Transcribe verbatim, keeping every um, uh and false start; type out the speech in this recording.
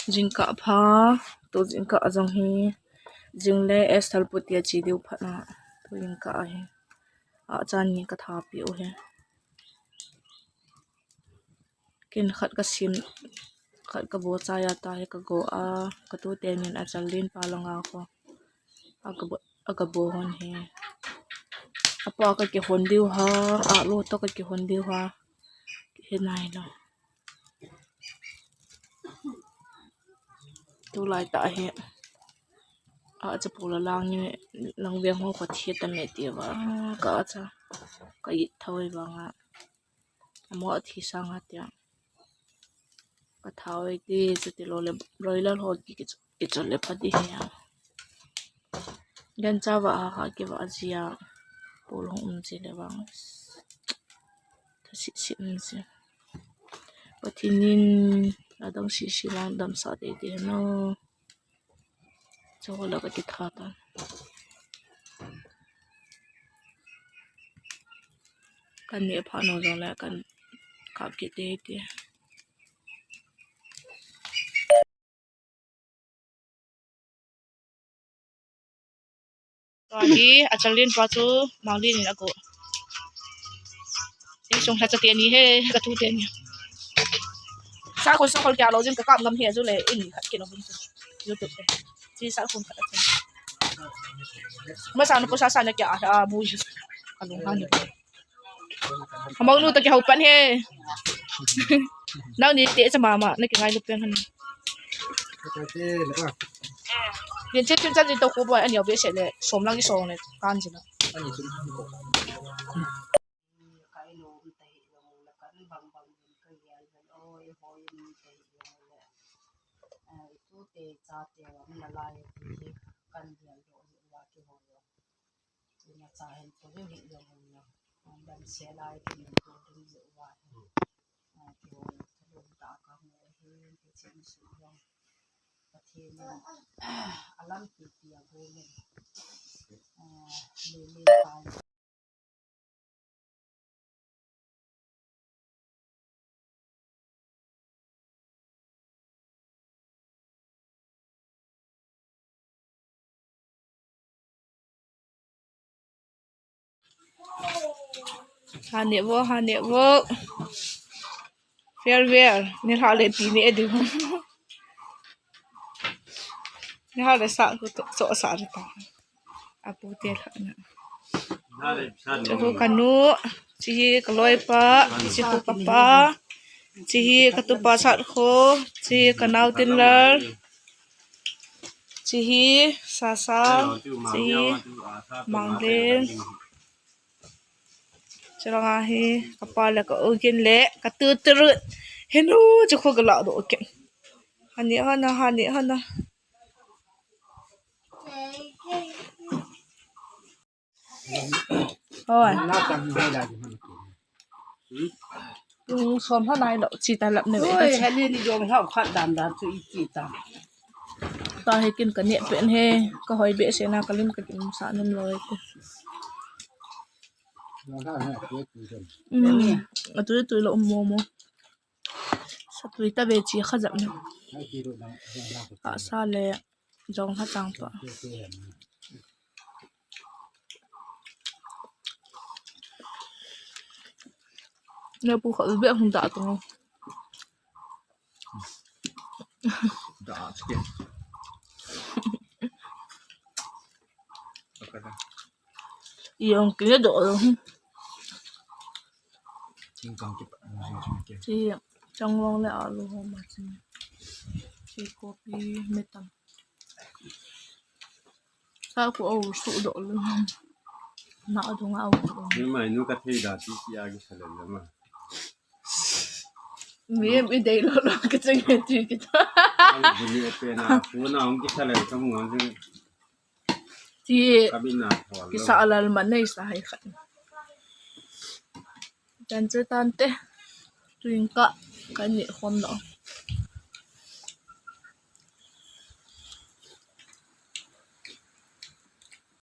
Jingkah pha, tu jingkah jong hi, jing le Esther pu tia che diu phat na, tu jingkah ahi. Achan ni ka thapi u hi. Kin khat ka sim, khat ka bo chai a ta hi ka go a, ka tu te nin achal din pa langa ko. Aga bo, aga bo hon hi. Apa ka kihon diu ha, a lo to ka kihon diu ha. He nai lo. Tulai ta hi. A cha pu la lang ni lang veng ho ko thi ta me ti va. Ka cha. Ka it thoi va nga. Amo thi sang a tia. Ka thau e ti, chuti lo le, broiler ho ki, ki, kichol le pha di hi a. Gancha va ha ha ki va ji a. Pol hung um ji le vang. Tha si si um ji. Pathen in adang si si vang damsah tei tei hen o. Chu la ka kitha ta. Kan neh pha nau jong le kan kap kit tei tei. Tua hi, achal din pa chu, Manglin in ago. Insung lhacha teni he, ka tu teni. Sa khol sa khol kia lo jin ka kap ngam he chu le, in khat kilo bun chu. YouTube te. Chi sa khol khat a chu. Masa nu pu sa sa na kia, a, bu ju. Ka lung ha ni. Among nu ta kihou pan he. Nau ni te cha mama, na kingai lu pen han. Yen che chun chan ni to ko boy, ani obe se le, som lang i song le, kan jin a. Ka ilom ta hi jong le, kan bang bang jin ka gel jin, oi, hoi ni ta hi jong le. Eh, i tute chate, um, na lai ti hi, kan gel jong hi, wa kihou jong. Tuna cha hen ko jong hi jong le. Kan dam se lai ti min ko ding jong wa. Eh, kihou jong, ka lom ta ka hung le hi, ti chen su jong. Pathen in, a lampi pi a gol in, eh, le le pa. Ha neh vo, ha neh vo. Farewell. Nilhah le ti neh diu. Nilhah le sa ko to, so sa le ta. Apu te lhah na. Chu ka nu, chi hi ka loipa, chi pu papa, chi hi ka tupa Satkho, chi hi ka nau Tinlal. Chi hi Sasa, chi hi Manglin. Chulanga hi kapa le ka u kin le ka tu turu. Henu chu kho ka la do ke. Hani hana, hani hana. Oi. Tung som ha nai lo chi ta lap ne ve ta. Oi, chi. Hali ni jong hlau khat dan dan chu i chi ta. Ta he kin ka neh pen he, ka hoi behseh na ka lim ka lim sa nem lo e te. Um, a tui tui lo um mo mo. Sa tui ta ve chi kha jap ne. A sa le jong ha chang pa. Ne pu kha be hung da to. Da ke. Yong kile do lo. Chi changlong le alu ho ma chi. Chi kopi me tam. Sa ko au su do lo. Na do nga au. Ni mai nu ka thei da ti ti a ki sa le ma. Mi, mi dei lo lo ka chang e ti ki ta. Ai, bu ni pe na, pu na hung ki sa le ka mu an. Ti ka bi na thol lo. Ki sa alal man nei sa hai khat. Tan che tan te. Tuin ka, ka ni khom lo.